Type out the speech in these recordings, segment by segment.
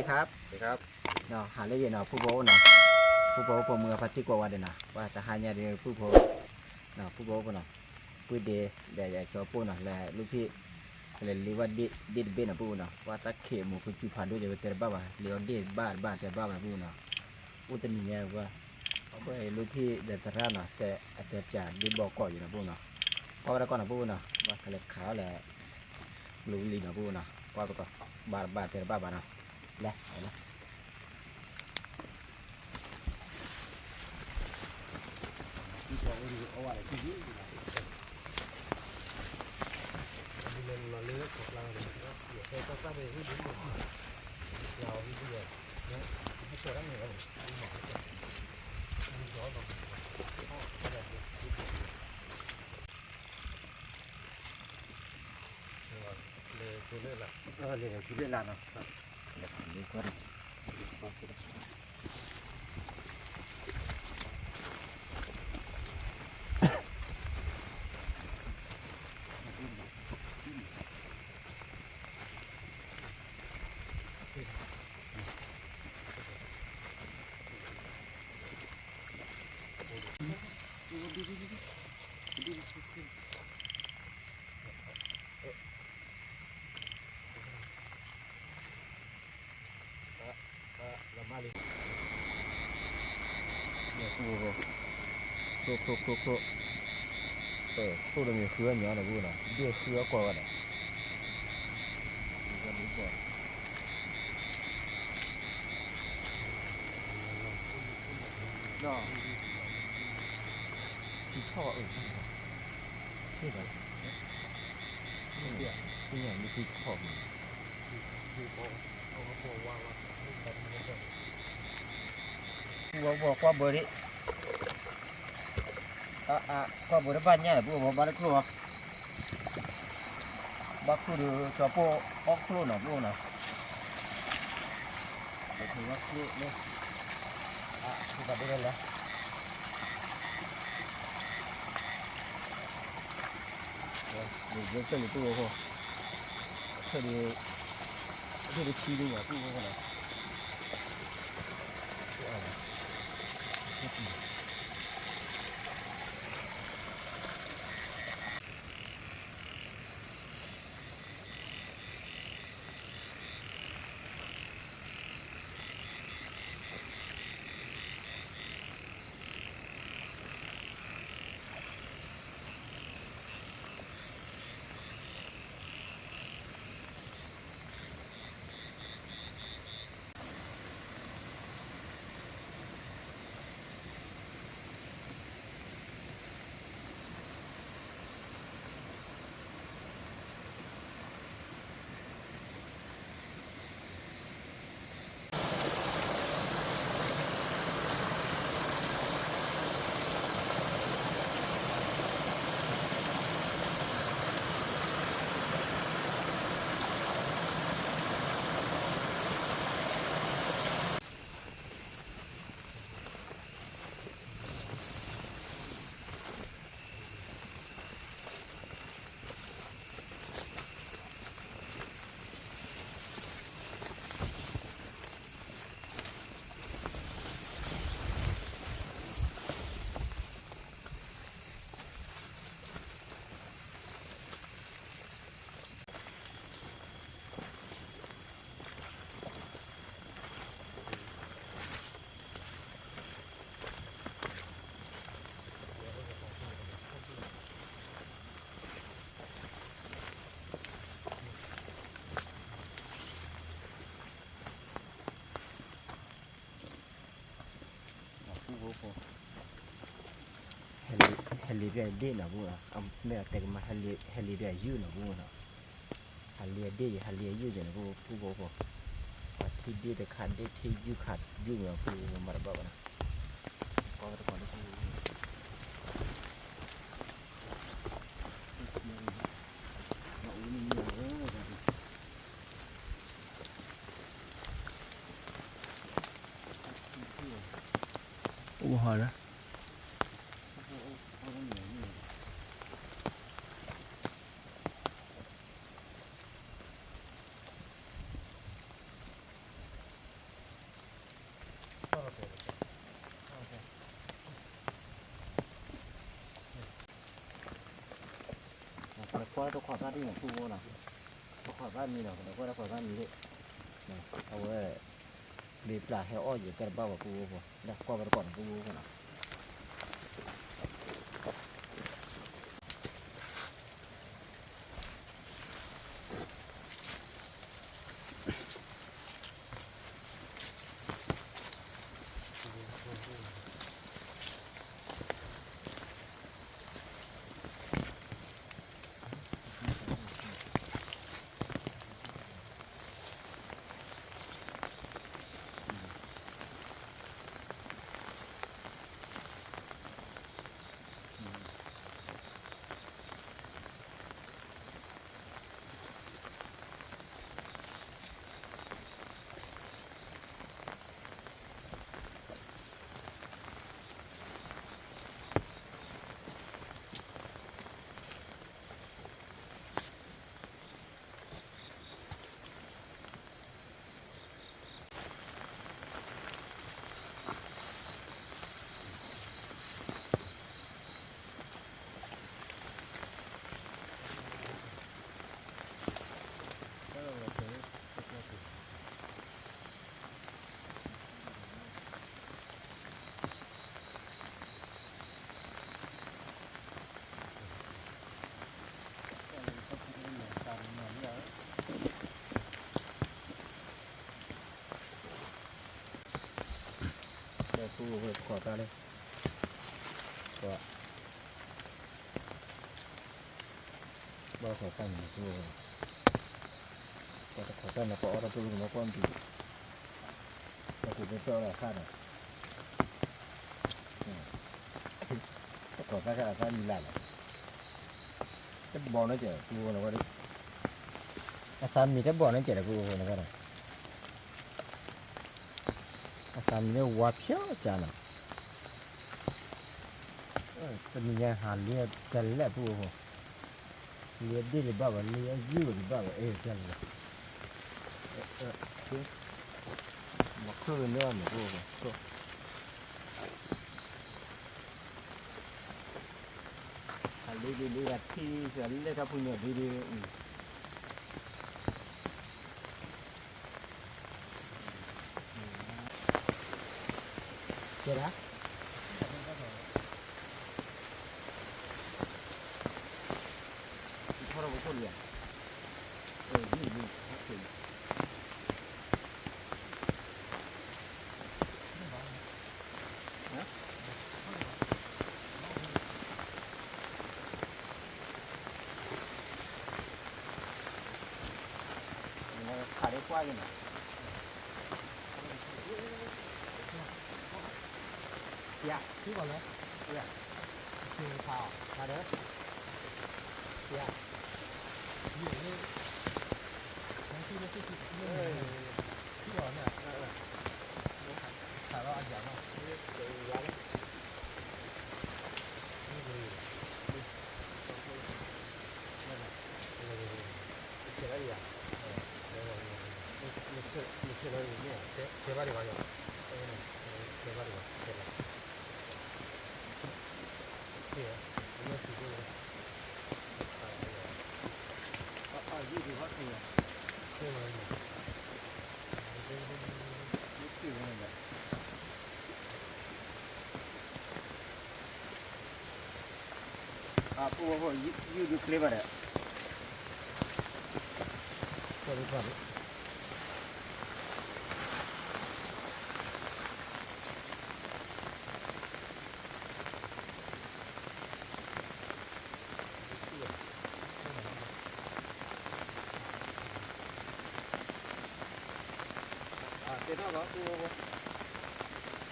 ครับ ဟါလၢအဂ့ၤနီၤ ဖုဖိအိၣ်နီၤ, ဖုဖိအိၣ်ဖိမုၢ်အဖါတံၢ်ကွၢ်ဝါဒီးနီၤ, ပှၤတဟါညါဒီးဖုဖိ ဖုဖိအိၣ်ဖိနီၤ, ပှ့ၤဒ့ဒီးကၠီပိၢ်နီၤ လဲၤလူၢ်ဖံၣ်, လဲၤလ့ဝဲဒ့ၣ်တဘ့ၣ်နီၤ ဖုဖိနီၤ, ပှၤတၢ်ခံးမူၤကစူၤဖးဒိၣ်က့ၤဝဲတဲတဘၣ်ဘၣ် လ့အီၤဒ့ၣ်ဘၣ်တဘၣ်တဲတဘၣ်ဘၣ်နီၤ ဖုဖိနီၤ, အိၣ်တနံၤညါပှၤ အဝဲလူၢ်ဖံၣ်ဒီးသရၣ်နီၤ တဲအတဲပၠးဒ့ၣ်ဘီကီးယံၤနီၤ ဖုဖိနီၤ, ကွၢ်ဝဲဒၣ်ကီးနီၤ ဖုဖိနီၤ ပှၤကလဲၤခးအီၤလဲၤ လူလံနီၤ ဖုဖိနီၤ, ကွၢ်ပကီး ဘၣ်တဘၣ်တဲတဘၣ်ဘၣ်နီၤ, လဲၤ လဲၤလၢလၢ်နီၤ လဲၤလၢလၢ်နီၤ ခိၣ်ဒီးမ့ၢ်ဃုအီၣ်ညီနီၤ ဖုဖိနီၤ, ဒ့ၣ်ဃုအီၣ်ကွၢ်ဝဲဒၣ် ထံထီၣ်အၢ ထံထီၣ် ထံထီၣ် ကွၢ်ဘၢဒံး ကွၢ်ဘၢတဘၣ်ညါဒီး ပူဝဲဘၣ်တချိၣ်ဘၣ်, ဘၣ်ချိၣ်ဒီး ကၠီပိၢ်အီၣ်ချိၣ်နီၤ ပူဝဲနီၤ, ဘၣ်ချိၣ်လၢ အဘၣ်ဒိလဲၣ်လဲၣ်, ယကဲလံပူဝဲဃိ, အထၢၣ်ဒီး အထၢၣ်ဒီးဆံဒ်ညါ ပူဝဲဃိနီၤ.ဟဲလံၤပျဲၢ်ဒ့ၣ်နီၤ ပူဝဲနီၤ, မ့ၢ်အတဲကမၤ ဟဲလံၤပျဲၢ်ယုၢ်နီၤ ပူဝဲနီၤ, ဟးလံၤအဒ့ၣ်ယံၤ ဟးလံၤအယုၢ်ယံၤနီၤ ပူဖိဖိ, ပှၤထံၣ်ဒ့ၣ်တခါဒ့ၣ်ထံၣ်ယုၢ်ခါယုၢ်နီၤ ပူဖိမၤတဘၣ်ဘၣ်နီၤ, ကွၢ်ဝဲတကိးလၢပူ အိၣ်ဟီလၢ တခွးဘၣ်ဒ်န့ၣ် ပုၢ်ဖိနီၤ, တခွးဘၣ်မံၤနီၤ, ဒီးကွၢ်တခွးဘၣ်မံၤဒ်, အဝဲ ပျ့ၤပျၢ်ဟဲအီၣ်ယဲၢ်ကဲတဘၣ်ဝဲ ပုၢ်ဖိဖိ, လၢကွၢ်ဝဲတကိးန့ၣ် ပုၢ်ဖိနီၤ. ဒီးပုၢ်ဖိတခွးတၢ်လၢ ပှၤ ဘၣ်ခွးတၢ်န့ၣ် ပုၢ်ဖိ, ပှၤတခွးတၢ်န့ၣ် ပှၤအီၣ်တၢ်တူၢ်မ့ၢ်ကွၢ်မံၤ, ပှၤကူးပၢၢ်အီၣ်တၢ်အခါဒီး တခွးတၢ်ခါအသးမံၤလၢ်လီၤ, တဘီန့ၣ်ကဲ ပုၢ်ဖိန့ၣ်, အသးမံၤတဘီန့ၣ်ကဲဒီး ပုၢ်ဖိန့ၣ်ကဲဒီး အသးမံၤန့ၣ်ဝါဖျိးကၢနီၤ, တနံၤညါဟးလံတလဲၣ် ပုၢ်ဖိ, လံအဒ့ၣ်တဘၣ်ဘၣ်, လံအယုၢ်တဘၣ်ဘၣ်, အဲၣ်ကၢလီၤ, မၤခုၣ်ကန့ၢ်အီၤန့ၣ် ပုၢ်ဖိ, ဟးလံဒ်လံဂၤထံ လဲၣ်ထီၣ်ဖုညိၣ်ဒ်ဒ် ကဲဒၣ် ထီၣ်ထီၣ်ပခိၣ်လံဧါ, အၢ ယုၢ်ယုၢ် ခးဒံကွၢ်က့ၤနီၤ, ယၤ ထံဘၣ်လဲၣ်, ယၤ ခးအီၤ ခးဒီး ယၤ ထံဘၣ်န့ၣ် ခးလီၤအယၤမး နဆဲးလီၤဒံးဘၣ်, ဆဲးဘၣ်ဒံးဘၣ်, ဆဲးလီၤ, ဆဲးလီၤ, ဆဲးလီၤ, ဆဲးလီၤ, ဆဲးလီၤ, အပုၢ်ဖိ ယုၢ်ဒုးကျဲဘၣ်ဒီး, တဲထီၣ်ကီး ပုၢ်ဖိ, ဒ်ဒုးဖးဆံး, ဒ်ဒ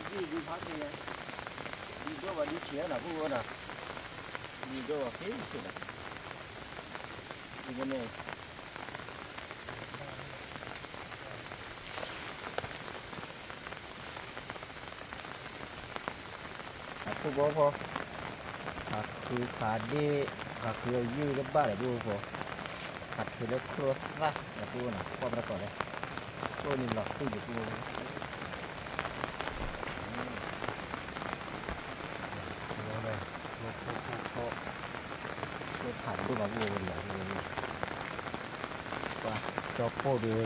ိၣ်ဘၣ်ဒ်ဆံးနီၤ ပုၢ်ဖိနီၤ, ဒ်ဒိၣ်ဘၣ်က့ၤဆံးနီၤ, ဒ်န့ၣ် အပုၢ်ဖိဖိ, ခးခုခးဒ့ၣ်, ခးခုအယုၢ်တဘၣ်ဒီး ပုၢ်ဖိဖိ, ခးထုးလၢချိသၣ်ဒီး ပုၢ်ဖိနီၤ ကွၢ်ပတကိးလဲၣ်, ချိန့ၣ်လီၤသူၣ်ယပုၢ်ဖိဖိ, ဖိဖိဖိ, ဖိ ဖးဒိၣ်မး ပူဖိဖိဒံးဘၣ်, ပှၤကၠီပိၢ်ဒီး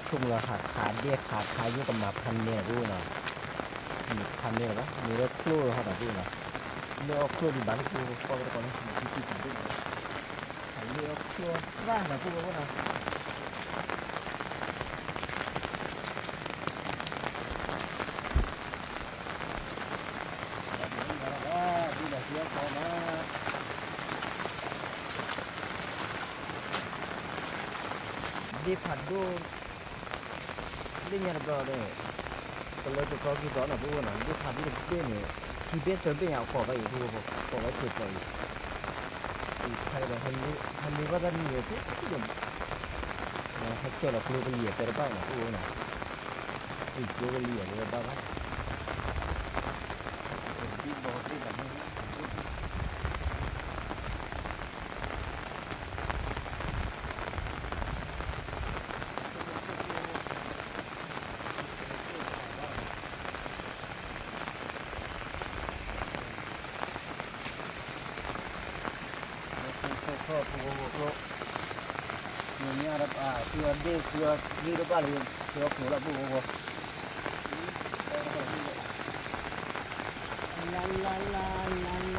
ဆိကမိၣ်လီၤ ဟးခးဒဲခးခးယိၣ်ကမၤဖးန့ၢ်လီၤ ပူဖိနီၤ, မ့ၢ်ဖးန့ၢ်လီၤဘၣ် မ့ၢ်လၢချိၣ်ဟီဒီး ပူဖိနီၤ, လၢအီၣ်ချိၣ်ဒံးဘၣ်လၢ ပူဖိဖိ ကွၢ်ကတၢၢ်ကီးလၢ မ့ၢ်ထံထံဖးဒိၣ်မး, လၢအီၣ်ချိၣ်သၣ်နီၤ ပူဖိဖိနီၤ ဒ့ဖးဒိၣ် လၢညါတဘျီဒီး ကလၢကကီက့ၤဒီးနီၤ ပူဖိနီၤ ဒ့ဖးဒိၣ်တဘ့ၣ်န့ၣ် ခံဘ့ၣ်သၢဘ့ၣ်ညါအကိးဘၣ်အံၤ ပူဖိဖိ ကိးဘၣ်ဆဲးကျိးအံၤ အံၤခါဒီး ဟဲလ့ၤဘၣ်တၢ်နံၤန့ၣ် ဟဲကၢၢ်ဒီးကျိကလံၤအသၢတဘၣ်နီၤ ပူဖိနီၤ အံၤကျိကလံၤအသၢတဘၣ်ဘၣ် လၢလၢလၢလၢလၢ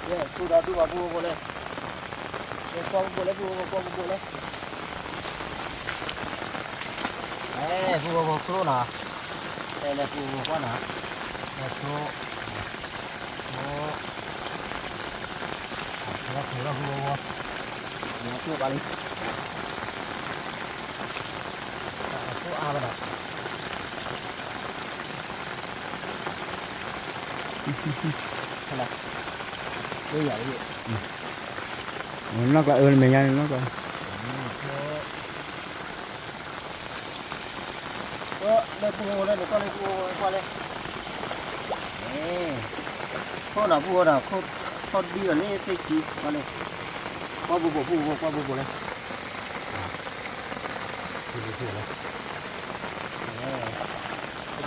ကဲ ဆူဒီးဒူၣ်ဘၣ်ပူဖိဖိလဲၣ်, ကဲကွၢ်ပူဖိလဲၣ် ပူဖိဖိ ကွၢ်ပူဖိလဲၣ်, အဲ ပူဖိဖိကျိနီၤ, အဲ လဲၤပူဖိဖိကွၢ်နီၤ, လဲၤကျိ, ကျိ, ကျိလီၤပူဖိဖိ, ကျိဘၣ်လံ, ကျိအါဘၣ်ဒီး နီၢ်ကျါအၢ နမဲာ်ညါန့ၣ်နီၢ်ကျါ, လၢပူဖိလၢန့ၣ် ကွၢ်လၢပူဖိကွၢ်လၢ, ခိၣ်နီၤပူဖိဒီး ခိၣ်ဒံဒီးလၢသ့ၣ်ခံ ကွၢ်လၢ, ကွၢ်ပူဖိပူဖိ ကွၢ်ပူဖိလၢ ဒ်ဒ်,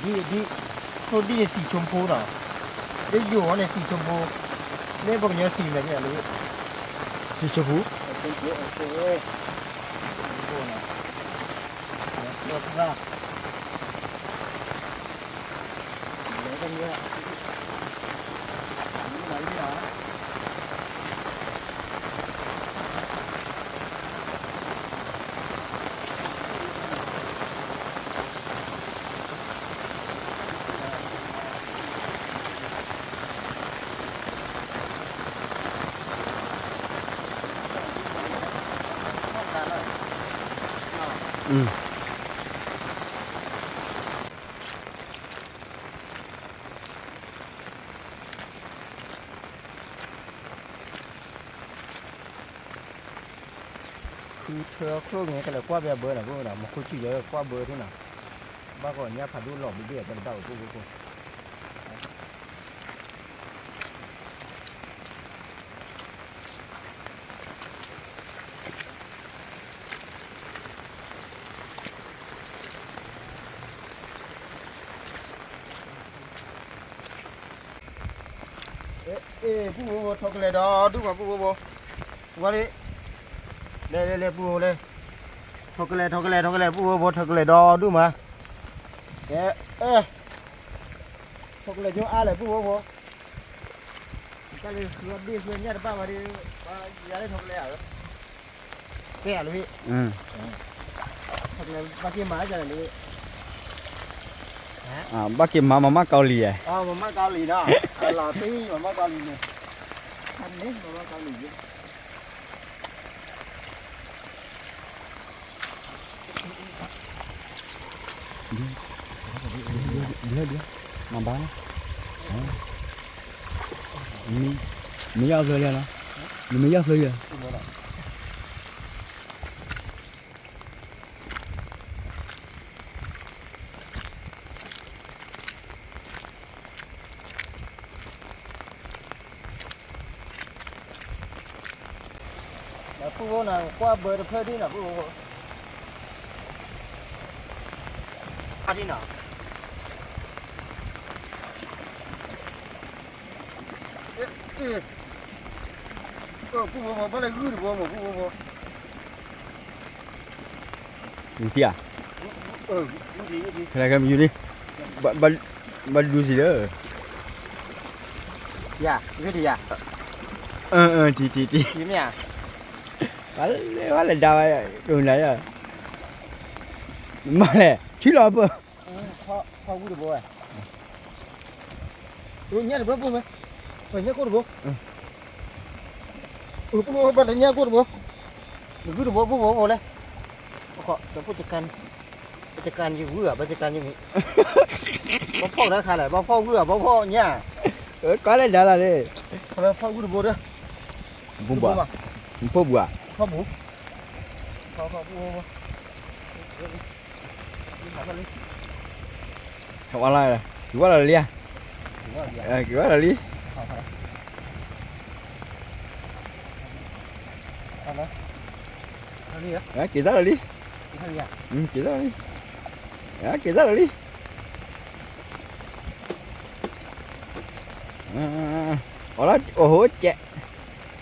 ခိၣ်ဒံန့ၣ် စံၣ်ဆိဖူနီၤ, လၢယိာ်ဝဲန့ၣ် စံၣ်ဆိဖူ, လၢပှၤကညီစံၣ်မဲာ်န့ၣ်လၢ, စံၣ်ဆိဖူ, ဃုထၢချိၣ်န့ၣ် ကလဲၤကွၢ်ဘၢဘၢနီၤ ပူဖိနီၤ, မူခိၣ်စူၣ်ယဲကွၢ်ဘၢထံနီၤ, ဘၣ်ကီးညၣ်ဖးဒိၣ်လီၤဘ့ၣ်ဘ့ၣ်အတၢ်တဘၣ်အိၣ်ပူဖိဖိ အ့ ပူဖိဖိ ထီၣ်ကလဲၤဒီးဒူၣ်မး ပူဖိဖိ, ဝဲလံ, လဲၤလဲၤလဲၤ ပူဖိလဲၤ, ထီၣ်ကလဲၤ ထီၣ်ကလဲၤ ထီၣ်ကလဲၤ ပူဖိဖိ ထီၣ်ကလဲၤဒီးဒူၣ်မး, ကဲ, ထီၣ်ကလဲၤကၠိအါလဲၣ် ပူဖိဖိ, တၢ်လၢဃုအီၣ်ဒ့ၣ်ဃုအညၣ်တဘၣ်ဘၣ်ဒီး, ယၤလၢထီၣ်ကလဲၤဧါ ကဲလီၤ, ဘၣ်က့ၤမၤဒ်လဲၣ်, ဘၣ်က့ၤမၤ မမၢ်ကီၤလံၤဧါ, မမၢ်ကီၤလံၤနီၤ, အလီၤတံၢ် မမၢ်ကီၤလံၤန့ၣ်, မမၢ်ကီၤလံၤ, မၤဘၣ်လီၤ, မ့ၢ်ယီၢ်ဖျၢၣ်ယၤလီၤ, နမ့ၢ်ယီၢ်ဖျၢၣ်ယၤ ပူဖိနီၤ ကွၢ်ဘၢတဖျၢၣ်ဒ်နီၤ ပူဖိ, အ နီၤ, ပူဖိဖိ ဘၣ်လၢဂုၢ်တဘိမး ပူဖိဖိ, ယူၤထံဧါ, ယူၤထံ ယူၤထံ, ခဲလၢာ်ခဲမုၢ်ယူၤလံ, ဘၣ်ဒူစံးလၢ, ယၤ ယူၤထံယၤ, အၢ အၢ ထံ ထံ ထံ, မ့ၢ်ဧါ, ဘၣ်လဲၤ ဘၣ်လဲၤဒါဝဲ, ဒိၣ်နၤယၤ, မ့ၢ်လဲၣ် ထံလီၤပၢၢ် ဖီဂုၢ်တဘိဝဲ, ညၣ်တဘိပူမ့ၢ်, ညၣ်ကိၢ်တဘိ, ပူဘၣ်လၢညၣ်ကိၢ်တဘိ, ဂုၢ်တဘိပူဘိဘိလဲၣ်, ပကၢ်ယဂုၢ်ဧါ ဘၣ်ကၢ်ယမံၤ, ဘၣ်ဖီၣ်တၢ်ခါလဲၣ် ဘၣ်ဖီၣ်ဂုၢ်ဧါ ဘၣ်ဖီၣ်ညၣ်, ကွၢ်လဲၤဒါလီၤန့ၣ်, ဖီဂုၢ်တဘိဒီး, ပူဘၣ်, ပူဘၣ်, ဖီၣ်ဘူး, ဖီၣ်ဘူး ထီၣ်ဝါလၢ, က့ၤဝါလီၤလံဧါ, က့ၤဝါလီၤလံ, က့ၤသၣ်လီၤလံ, က့ၤသၣ်လီၤလံ, က့ၤသၣ်လီၤလံ, အိၣ်လၢအိၣ်ဟိကဲး,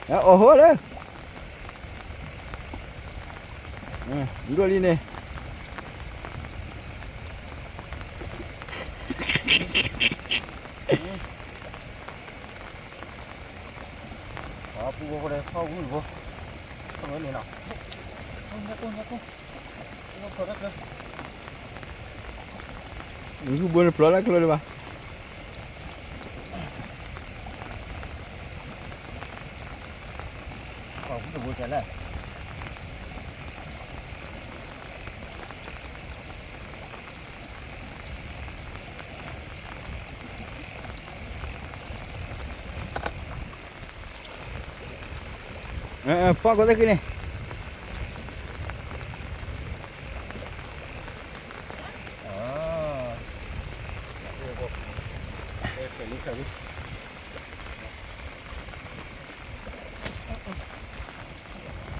အိၣ်ဟိလၢ ဒိၣ်လံန့ၣ်, ပူဖိဖိ ဖီၣ်ဂုၢ်တဘိ, ဖီၣ်န့ၣ်လီၤ, ဂုၢ်ဘိန့ၣ်ဖျိလၢကျိတဘၣ် ဖီၣ်ကိးသ့ၣ်ဃံန့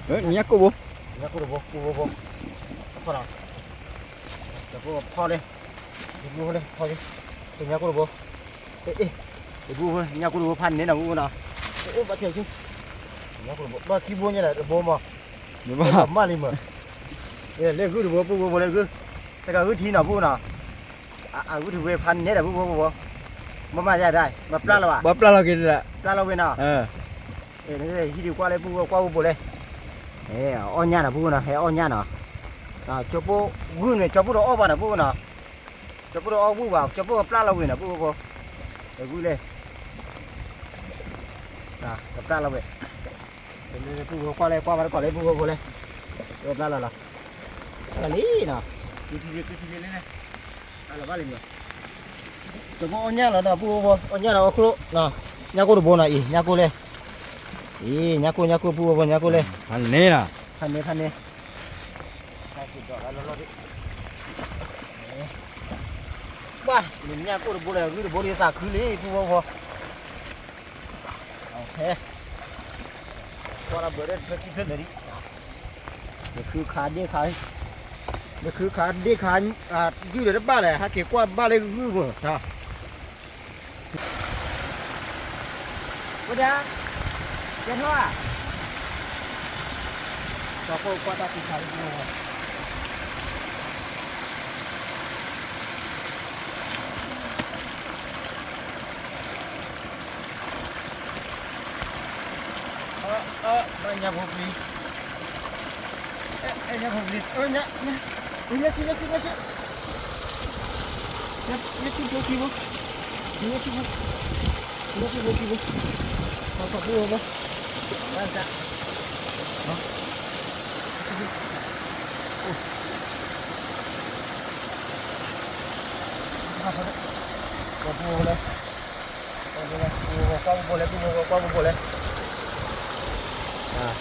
ၣ်, ညၣ်ကိၢ်ဘိ, ညၣ်ကိၢ်တဘိ ပူဖိဖိ, ဖီၣ်လီၤ, ပူဖိလၢဖီၣ်, ညၣ်ကိၢ်တဘိ, အ့ၣ်, ပူဖိ ညၣ်ကိၢ်တဘိဖးန့ၢ်နီၤ ပူဖိနီၤ, ဘၣ်ခံဘိညါဒီးတဘိမး, မ့ၢ်လၢဂုၢ်တဘိ ပူဖိဖိလၢဂုၢ်, တဂၤဂုၢ်ထံနီၤ ပူဖိနီၤ, အဂုၢ်ထံဝဲဖးန့ၢ်ဒီး ပူဖိဖိ, မ့ၢ်မၤယၤဒၣ် ဘၣ်ပျၢ်လီၤဘၣ်, ဘၣ်ပျၢ်လီၤက့ၤဒၣ်, ပျၢ်လီၤဝဲနီၤ, ဟံၣ်ဒုးကွၢ်လၢပူဖိ ကွၢ်ပူဖိလဲၣ်, အီၣ်ညၣ်နီၤ ပူဖိနီၤ ဟဲအီၣ်ညၣ်နီၤ, ကၠိပိၢ်ဂုၢ်န့ၣ် ကၠိပိၢ်တအီၣ်ဘၣ်နီၤ ပူဖိနီၤ, ကၠိပိၢ်တအီၣ်ဝံၣ်ဘၣ် ကၠိပိၢ်ကပျၢ်လီၤဝဲနီၤ ပူဖိဖိ, ဂုၢ်လဲၣ်, ကပျၢ်လီၤဝဲ, ပူဖိကွၢ်လဲၣ် ကွၢ်ဘၣ်တကိးလၢ ပူဖိဖိလဲၣ်, ကပျၢ်လီၤလီၤ, လီၤလံနီၤ, ကဘၣ်အီၣ်ညၣ်လီၤနီၤ ပူဖိဖိ အီၣ်ညၣ်လီၤ အီၣ်ချိၣ်, ညၣ်ကိၢ်တဘိနီၤအံၤ ညၣ်ကိၢ်လဲၣ်, အံၤ ညၣ်ကိၢ် ညၣ်ကိၢ် ပူဖိဖိ ညၣ်ကိၢ်လဲၣ်, ဖးန့ၢ်နီၤ, ဖးန့ၢ် ဖးန့ၢ်, ဘၣ် ညၣ်ကိၢ်တဘိဒီး ဂုၢ်တဘိဒီး သးခုလံ ပူဖိဖိ, ကွၢ်လၢဘၢဒီး ဖဲခံဖဲလဲၣ်ဒံး, နခုခးဒ့ခး, နခုခးဒ့ခး, ဂုၢ်ဒီးတဘၣ်လဲၣ် ဟဲက့ၤကွၢ်ဘၣ်လၢဂုၢ်မး, ဝဲဒၣ်, ကဲထီၣ်ဧါ, ကၠီၤခိၣ်ကွၢ်တၢ်သံခါလၢပူဖိဖိ, ဘၣ်ညၣ်ဖိပျံၤ, ညၣ်ဖိပျံၤ, ညၣ်ဆူၣ် ညၣ်ဆူၣ် ညၣ်ဆူၣ်, ညၣ်ဆူၣ်ဖိခံဘိ, ညၣ်ဆူၣ်ဖိ, ညၣ်ဆူၣ်ဖိခံဘိ, ပှၤဖိဖိဖိ, ဘၣ်တၢ်, ပှၤဖိဖိလဲၣ်, ကွၢ်ပူဖိလဲၣ် ပူဖိကွၢ်ပူဖိလဲၣ်,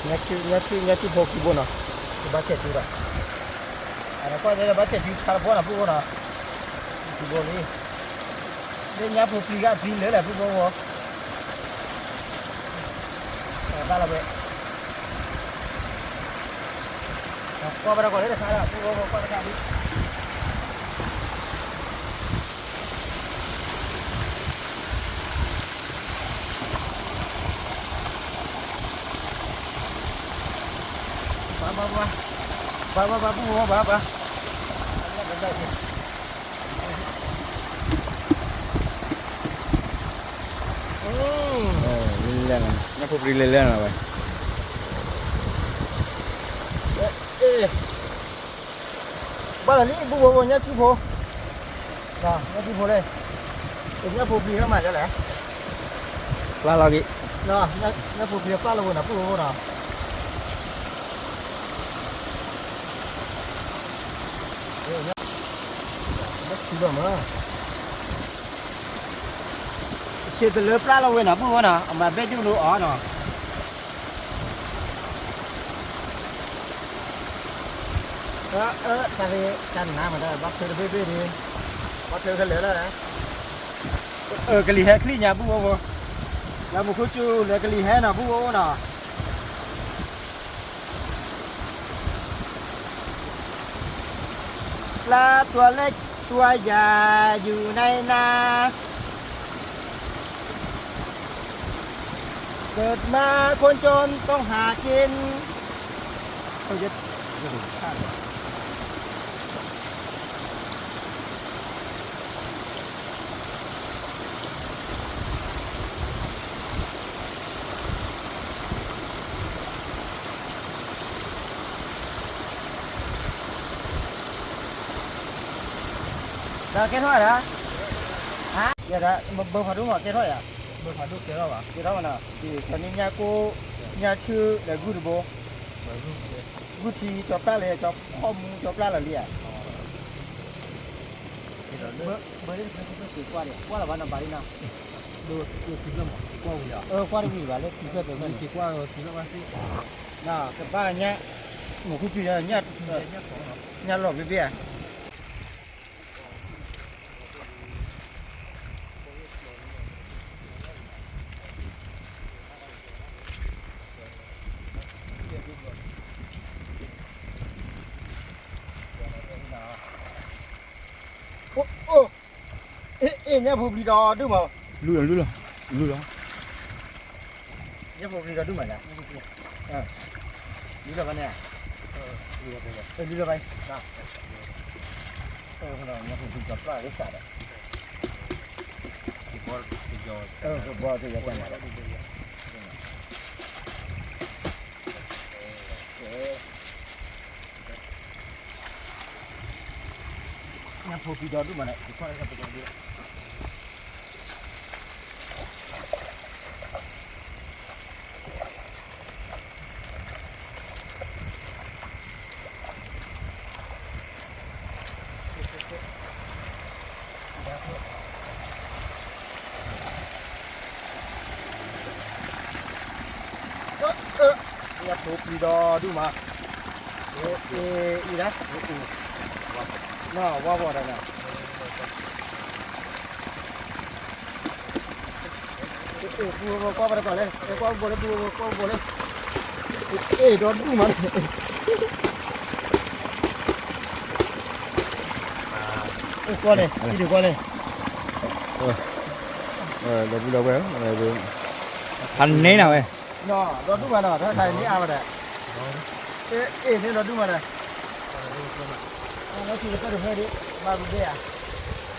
ညၣ်ဆူၣ်ဖိခံဘိနီၤ, ဘၣ်ဆဲးတုၤဒီး, အကွၢ်ဘၣ်ဆဲးတုၤဆါတဘိနီၤ ပူဖိနီၤ, ခံဘိလံ, လၢညၣ်ဖိပျံၤဂၤပျံၤလၢလဲၣ် ပူဖိဖိ, ဘၣ်လီၤဝဲ ကွၢ်ဘၣ်တၢ်ကီးလၢတခါလီၤ ပူဖိကွၢ်တခါဒံး, ဘၣ်ဘၣ် ဘၣ်ဘၣ်ဘၣ် ပူၣ်ဝဲဘၣ်ဘၣ် ညၣ်ဖိပျံၤလဲၤလဲၤနီၤဝဲ ဘၣ်လီၤလံ ဘူၣ်ဝဲဘိ ညၣ်ဆူၣ်ဖိ ညၣ်ဆူၣ်ဖိလဲၣ် ညၣ်ဖိပျံၤဟဲမၤဒ်လဲၣ် ပျၢ်လီၤက့ၤ ညၣ်ဖိပျံၤပျၢ်လီၤဝဲနီၤ ဘူၣ်ဝဲဘိနီၤ ဆူၣ်လီၤမး ဆ့တလၢပျၢ်လီၤဝဲနီၤ ဘူၣ်ဝဲနီၤ အမၤဘဲၣ်ဒိၣ်လိအီၤနီၤ တၢ်သ့ၣ်တၢ်နါမး ဘၣ်ထွဲတဘ့ၣ်ဘ့ၣ်န့ၣ် ဘၣ်ထွဲခဲလၢာ်လီၤ ကလံၤဟဲချံၣ်ညါဘူၣ်ဝဲဖိ ညါပူၤခိၣ်စူၤလၢကလံၤဟဲနီၤ ဘူၣ်ဝဲနီၤ ปลาตัวเล็กตัวใหญ่อยู่ในนา เกิดมาคนจนต้องหากิน ဒီးကဲထီၣ်ဒၣ် ဟါ ယဒၣ် ဘၢဖးဒိၣ်မးကဲထီၣ်ယၤ ဘၢဖးဒိၣ်ကဲထီၣ်ဘၣ် ကဲထီၣ်ဘၣ်နီၤ ကၠီၤန့ၢ်ညၣ်ကိၣ် ညၣ်ဆၢလၢဂုၢ်တဘိ ဂုၢ်ထံကၠီၤပျၢ်လၢ ကၠီၤခီၣ်မူကၠီၤပျၢ်လၢလံဧါ ဘၢလၢတဖျၢၣ်တဖျၢၣ်က့ၤကွၢ်ဒီး ကွၢ်လီၤဘၣ်နီၤဘၣ်လံနီၤ ကွၢ်ဝံၤလီၤ ကဘၣ်ညၣ် မ့ၢ်ကူၣ်ကၠူၣ်ညါ ညၣ်လီၤဘ့ၣ်ဘ့ၣ်ဧါ အိၣ် အိၣ် အ့ၣ် အ့ၣ် ညၣ်ဖိပျံၤဒီးဒုၣ်မး လူလီၤ လူလီၤ လူလီၤ ညၣ်ဖိပျံၤဒီးဒုၣ်မးလဲၣ် လူလီၤဘၣ်န့ၣ် လူလီၤဘၣ် ညၣ်ဖိပျံၤဒီးပျၢ်လၢစးဒီး ကဘီတယီၤ ညၣ်ဖိပျံၤဒီးဒုၣ်မးန့ၣ် ညၣ်ဖိပျံၤဒီးဒုၣ်မး အ့ၣ် အံၤဒၣ် နီၢ်ဝါဝီၤဒီးနီၤ အ့ၣ် ပူဖိကွၢ်ဘၣ်တကီၢ်လဲၣ် ကွၢ်ဘိလၢပူဖိကွၢ်ဘိလၢ အ့ၣ် ဒီဒူၣ်မးန့ၣ် ကွၢ်န့ၣ် ဟံၣ်ဒုးကွၢ်န့ၣ် ဒီပုၢ်ဒီဝဲၢ် ဖးန့ၢ်နၤဝဲ ဒီဒူၣ်မးနီၤ တၢ်ခါအံၤမ့ၢ်အါဝဲဒၣ် အ့ၣ် န့ၣ်ဒီဒူၣ်မးန့ၣ် လၢခံကတၢၢ်တဖျၢၣ်ဒံး ဘၣ်ပဘ့ၣ်ဧါ ဘၣ်မ့� ဘၣ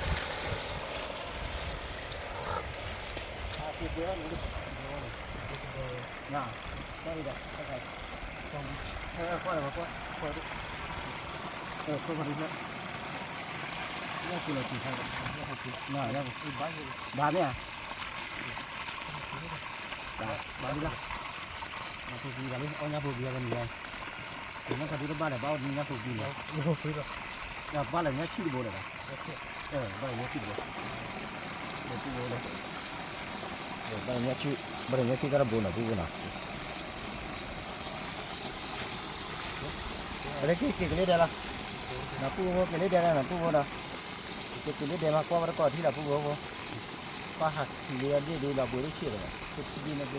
်လံလီၤ ညၣ်ဖိပျံၤလီၤ အီၣ်ညၣ်ဖိပျံၤလီၤ ညၣ်ဖိပျံၤလီၤ ညၣ်ဖိပျံၤလီၤ ဘၣ်လီၤညၣ်ဆံၣ်တဘိလၢၤဘၣ် ဘၣ်လီၤညၣ်ဆံၣ်တဘိ ဘၣ်လီၤညၣ်ဆံၣ် ဘၣ်လီၤညၣ်ဆံၣ်တဘိနီၤ ပူဖိနီၤ ပက့ၤက့ၤကလ့ဒဲးလီၤ နပူဖိက့ၤလ့ဒဲးလီၤ နပူဖိနီၤ က့ၤက့ၤလ့ဒဲးမး ကွၢ်ဘၣ်တကီၢ်ထံလီၤ ပူဖိဖိ ပၢ်ဟးထံၣ်လၢအဘ့ၣ်ဒုးလီၤဘှံးဒိၣ်ဆံးလီၤ က့ၤက့ၤ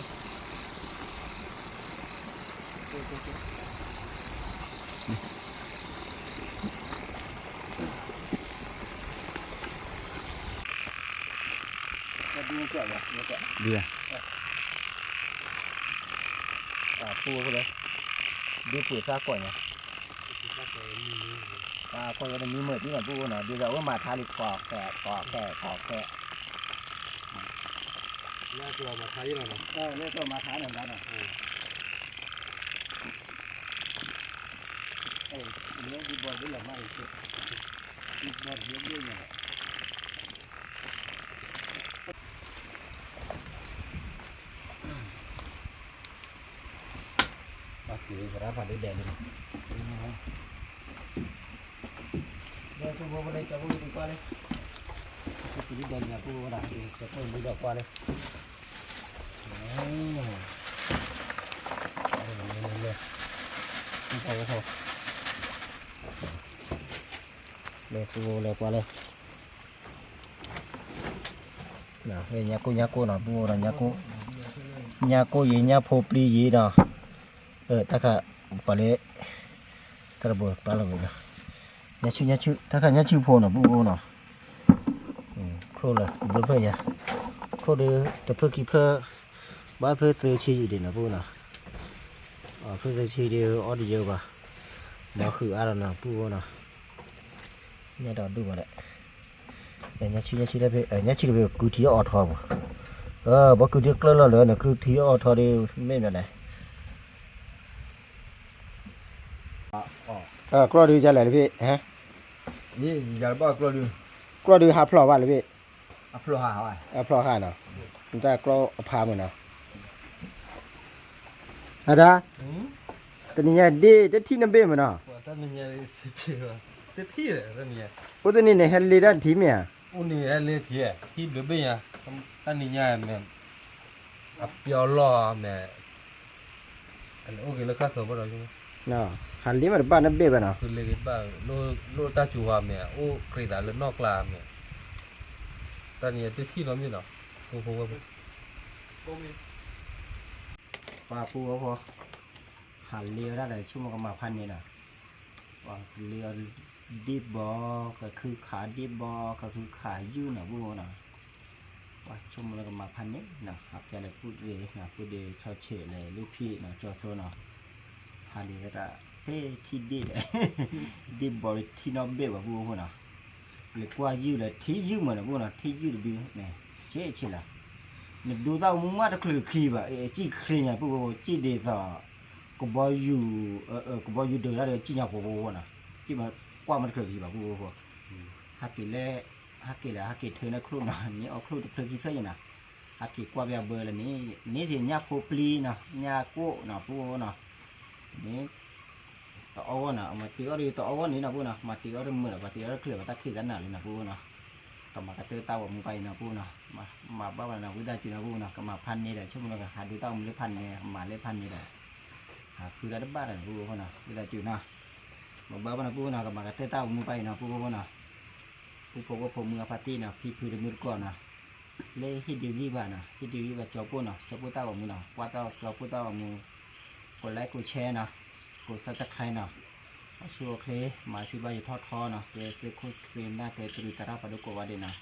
က့ၤ ဒုးယၤ ပူဖိလၢ ဒ့ပှ့ၤသၣ်ကိးညါ, သၣ်ကိးယဲတမံမုာ်ဒ်န့ၣ် ပုၢ်အိၣ်နီၤ, ဒ်သိးအဝဲမၤထါလံ ကိးကဲ ကိးကဲ ကိးကဲ, လၢကျိၤမၤထါလံလီၤနီၤ, လၢကျိၤမၤထါန့ၣ်ဘၣ်နီၤ, လၢဒ်ဘီဒ်လီၤမးအံၤ, ဒ်ဘီဒ်ဘီညါလီၤ. ပှၤက့ၤသရၣ်ဖးဒိၣ်ဒဲးလံနီၤ, လၢဆိဖိဖိလၢကၠီဖိဒံးကွၢ်လၢ, ဆိဖိဒံးဒဲးလံနီၤ ပုၢ်ဝဲဒၣ်, ကၠီဖိဒံးဒီးကွၢ်လၢ, လၢ လၢ လၢ လၢ ပုၢ်ဝဲလၢကွၢ်လၢ ညါကိၣ်ညါကိၣ်နီၤ ပုၢ်ဝဲဒီး ညါကိၣ်ယံၤ ညါဖိပျံၤယံၤနီၤ, တၢ်ခါ ပှၤလၢ တၢ်တဘိပာ်လီၤဝဲနီၤ, ညါဆူညါဆူ တၢ်ခါညါဆူဖိနီၤ ပုၢ်ဝဲနီၤ, ချိၣ်လၢတဘျုးဖျၢၣ်ညါ, ချိၣ်ဒီး တဖျၢၣ်ခံဖျၢၣ် ဘၣ်ဖျၢၣ်သၢဆံယံၤဒံးနီၤ ပုၢ်ဝဲနီၤ, ဖျၢၣ်သၢဆံဒီး အီၣ်တယၢဘၣ်, မၤဃုာ်အါဒီးနီၤ ပုၢ်ဝဲနီၤ, ညါဒီးဒူၣ်ဘၣ်လဲၣ်, ညါဆူညါဆူတဖျၢၣ် ညါဆူတဖျၢၣ် ကုထံအီၣ်ထီဘၣ်, ဘၣ်ကုထံကျၢၢ်လီၤလၢနကုထံအီၣ်ထီဒီး မ့ၢ်မနုၤလဲၣ် ကျီၢ်ဒုးယလဲၣ်လၢဖဲ ကျီၢ်ဒုး ဟးဖျိးဘၣ်လၢဖဲ အဖျိးဟးနီၤ, နတၢ်ကျီၢ်အဖးမ့ၢ်နီၤ, အဒၣ်, တနံၤညါဒ့တထံၣ်နဘ့ၣ်မ့ၢ်နီၤ, အိၣ်တနံၤန့ၣ် ဟဲလ့တၢ်ထံမ့ၢ်ဧါ, အိၣ်န့ၣ်ဟဲလ့ထံ, ထံဘျုးဘ့ၣ်ညါ, တနံၤညါမ့ၢ် အပျီလီၢ်မ့ၢ် အိၣ်က့ၤလၢခါသီဘၣ်ဒီး, ဟးလ့မ့ၢ်တဘၣ်နဘ့ၣ်ဘၣ်နီၤ, လ့ဘၣ် လိၣ်တၢ်စူၤဝါမ့ၢ် အိၣ်ကြ့ၤသးလၢနီၢ်ကျါမ့ၢ်, တနံၤညါတထံၣ်နီတမ့ၢ်နီၤ, ဖိဖိဝဲဖိ, ပှၤဖိဝဲဖိ, ဟးလ့ဝဲဒၣ်ဒီး ဆိကမိၣ်ကမၤဖးန့ၣ်နီၤ, ပှၤလ့အီၤဒ့ဘီ, ကခုခးဒ့ဘီ, ကခုခးယုၢ်နီၤ ပုၢ်ဝဲနီၤ, ပှၤဆိကမိၣ်လၢကမၤဖးန့ၣ်နီၤ, အပျဲလၢပုၢ်ဒ့နီၤ, ပုၢ်ဒ့ဆီဆဲးလၢလ့ၢ်ဖံးနီၤ, ကၠီဆိနီၤ, ဟးလ့ဝဲဒၣ် ဖဲထံၣ်ဒ့ၣ်ဒီး ဒ့ဘီထံနီတဘ့ၣ်ဘၣ် ပုၢ်ဝဲဖိနီၤ, လဲၤကွၢ်ယုၢ်လၢထံယုၢ်မ့ၢ်နီၤ ပုၢ်ဝဲနီၤ, ထံယုၢ်တဘ့ၣ်န့ၣ် ဆဲးဆဲးလီၤ, နဒိသၣ်အိၣ်မူမးတချုးခံဘၣ်, စံၣ်ချ့ညါ ပုၢ်ဝဲဖိ, စံၣ်ဒ်သိး ကဘီယူၤ, ကဘီယူၤဒုးတၢ်ဒီး စံၣ်ညါပှဲၤပှဲၤပှဲၤနီၤ, စံၣ်မ့ၢ်ကွၢ်မ့ၢ်တချုးခံဘၣ် ပုၢ်ဝဲဖိ, ဟးက့ၤလၢ ဟးက့ၤလၢ ဟးက့ၤထၢန့ၢ်ချိၣ်နီၤ, န့ၢ်အီၣ်ချိၣ်တဖျၢၣ်ခံဖျၢၣ်ယဲနီၤ, ဟးက့ၤကွၢ်ပျဲဘၢလၢန့ၣ်, န့ၣ်စ့ၢ်ညၣ်ဖိပျံၤနီၤ, ညၣ်ကိၣ်နီၤ ပုၢ်ဝဲနီၤ, န့ၣ် တအီၣ်ဂီၢ်နီၤ, မၤတ့အီၣ်တအီၣ်ဂီၢ်န့ၣ်နီၤ ပုၢ်နီၤ, မၤတ့အီၣ်တမုာ်လၢၤ ပှၤတ့အီၣ်တချုးဘၣ် တၢ်ခံးတၢ်နၤလံနီၤ ပုၢ်နီၤ, ကမၤကတၢၢ်တၢ်ဂီၤမူပၢ်အံၤနီၤ ပုၢ်နီၤ, မၤဘၣ်ဘၣ်နီၤ ဝံသးစူၤနီၤ ပုၢ်နီၤ, ကမၤဖးန့ၢ်ဒီး ဆိကမိၣ်လၢကဟးဒိတၢ်ဂီၤမူလၢဖးန့ၢ် ကမၤလၢဖးန့ၢ်ဒီး ဟးဃုတၢ်တဘၣ်ဒီး ပုၢ်ဖိနီၤ ဝံသးစူၤနီၤ, မၤဘၣ်ဘၣ်နီၤ ပုၢ်နီၤ, ကမၤကတၢၢ်တၢ်ဂီၤမူပၢ်အံၤနီၤ ပုၢ်ဖိနီၤ, ပုၢ်ဖိဝဲၢ်ဖိမုၢ်ဂၤဖါတံၢ်နီၤ ဖံဖုတမုၢ်တကိးနီၤ, လၢဟ့ၣ်ဒုးဂံၢ်ဘၣ်နီၤ, ဟ့ၣ်ဒုးဂံၢ်ဘၣ်ကၠီပိၢ်နီၤ, ကၠီပိၢ်တၢ်ဂီၤမူနီၤ, ကွၢ်တၢ်ကၠီပိၢ်တၢ်ဂီၤမူ, ကိးlikeကိးshareနီၤ, ကိးsubscribeနီၤ, အဆိအချ့ မၤစံးဘၣ်ယထီၣ်ထီနီၤ, ကဲသ့ၣ်ခိၣ်သ့ၣ်နၢ် ကဲတရံးသရၣ်ဖးဒိၣ်ကိးဂၤဒဲးနီၤ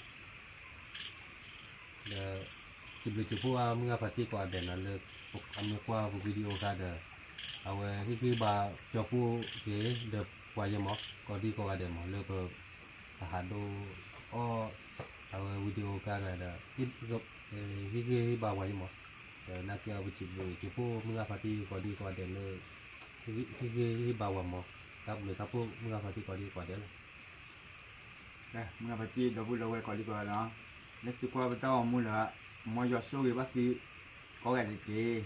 ဒီး စံးဘျုးစံးဖှိၣ်အမုၢ်ဂၤဖါတံၢ်ကိးဂၤဒဲးနီၤ လၢအမ့ၢ်ကွၢ်ပ video အခါဒီး အဝဲဟ့ၣ်ဂံၢ်ဘါကၠီပိၢ်က့ၤ ဒီးပှၤယဲမး ကိးဒံကိးဂၤဒဲးမး လၢပကဟးဒိအီၣ် အဝဲ video အခါဒီး ဟ့ၣ်ဂံၢ်ဟ့ၣ်ဘါပှၤယဲမး ဒီးနာ်က့အဝဲစံးဘျုးစံးဖှိၣ်မုၢ်ဂၤဖါတံၢ်ကိးဒံကိးဂၤဒဲးလၢ ဟ့ၣ်ဂံၢ်ဟ့ၣ်ဘါပှၤမး တၢ်ဘျုးတၢ်ဖှိၣ်မုၢ်ဂၤဖါတံၢ်ကိးဒံကိးဂၤဒဲးလီၤ မုၢ်ဂၤဖါတံၢ်ဒီပုၢ်ဒီဝဲၢ်ကိးဒံကိးဂၤဒဲးနီၤ, လၢသုကွၢ်ပတၢ်ဂီၤမူလၢ မ်ယွၤဆိၣ်ဂ့ၤဘၣ်သု ကိးဂၤဒဲးတက့ၢ်.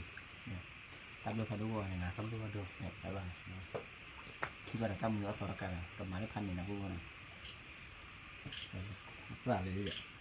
တၢ်ဘျုးဖးဒိၣ်ကိးဂၤဒဲးနီၤ, တၢ်ဘျုးဖးဒိၣ်, ထံၣ်ဘၣ်ဒီးတၢ်မုာ်အသီတကးဒီး ကမၤလၢဖးန့ၢ်နီၤ ပုၢ်ဖိနီၤ, သၣ်လၢ